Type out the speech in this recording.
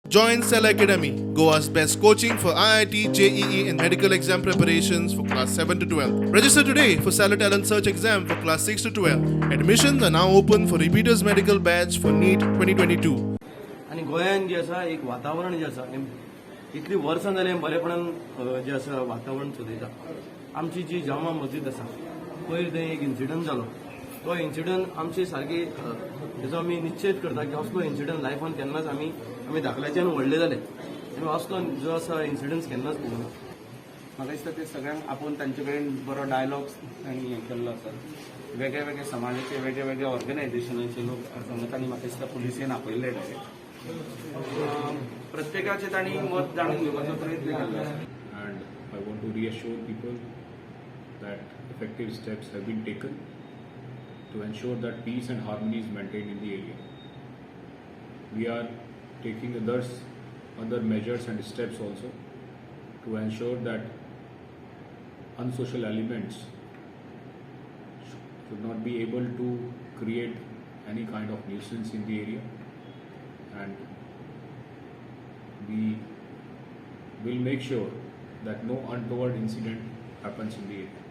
Join Cell Academy, Goa's best coaching for IIT, JEE, and medical exam preparations for class 7 to 12. Register today for Stellar Talent Search exam for class 6 to 12. Admissions are now open for repeaters medical batch for NEET 2022. आनी गोंयान जें आसा एक वातावरण जें आसा हें इतलीं वर्सां जालीं हें बरेपणान जें आसा वातावरण चलयता. आमची जी जामा मस्जीद आसा, पयर थंय एक इन्सिडंट जालो. तो इन्सिडंट आमचे सारकी तेजो आमी निश्चेद करता की असलो इन्सिडंट लायफान केन्नाच आमी धाकल्याच्यान व्हडले जाले आनी असलो जो आसा इन्सिडंट केन्नाच पळोवना. म्हाका दिसता ते सगळ्यांक आपोवन तांचे कडेन बरो डायलॉग तांणी हें केल्लो आसा. वेगळे वेगळे समाजाचे, वेगळे वेगळे ऑर्गनायझेशनाचे लोक आसा, तांणी म्हाका दिसता पुलिसेन आपयल्ले डायरेक्ट. प्रत्येकाचे तांणी मत जाणून घेवपाचो प्रयत्न केल्लो आसा. And I want to reassure people that effective steps have been taken to ensure that peace and harmony is maintained in the area. We are taking other measures and steps also to ensure that unsocial elements should not be able to create any kind of nuisance in the area, and we will make sure that no untoward incident happens in the area.